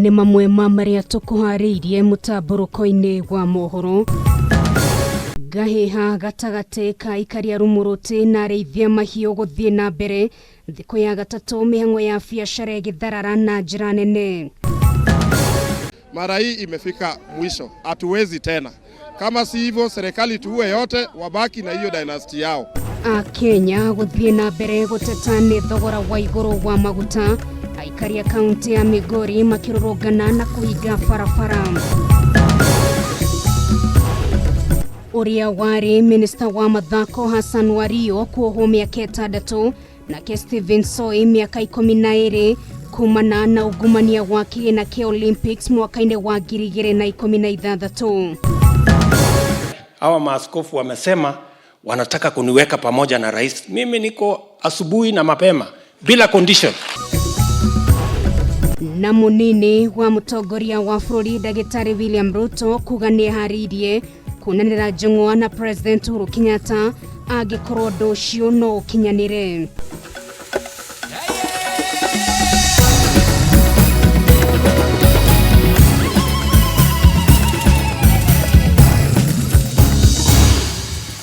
Nĩ mamwe ma marĩa tũkũharĩirie mũtambũrũko-inĩ wa mohoro. Ngahĩha gatagatĩ ka aikari a Rumuruti na arĩithia mahiũ gũthiĩ na mbere thikũ ya gatatũ mĩhang'o ya biacara ĩgĩtharara na njĩra nene. Mara hii imefika mwisho, hatuwezi tena. Kama si hivyo, serikali tuue yote, wabaki na hiyo dynasty yao. Akenya gũthiĩ na mbere gũteta nĩ thogora wa igũrũ wa maguta. Aikari a kaunti ya Migori makĩrũrũngana na kũhinga barabara. Ũrĩa warĩ minista wa mathako Hassan Wario kuohwo mĩaka 6 nake Stephen Soi mĩaka 12 kumana na ungumania wa kĩgĩna kĩa Olympics mwaka-inĩ wa 2016. Hawa maaskofu wamesema wanataka kuniweka pamoja na rais. Mimi niko asubuhi na mapema bila condition. Na munini wa mutongoria wa bũrũri ndagĩtarĩ William Ruto kuga nĩeharĩirie kuonanĩra njũng'wa na President Uhuru Kenyatta angĩkorwo ũndũ ũcio no ũkinyanĩre.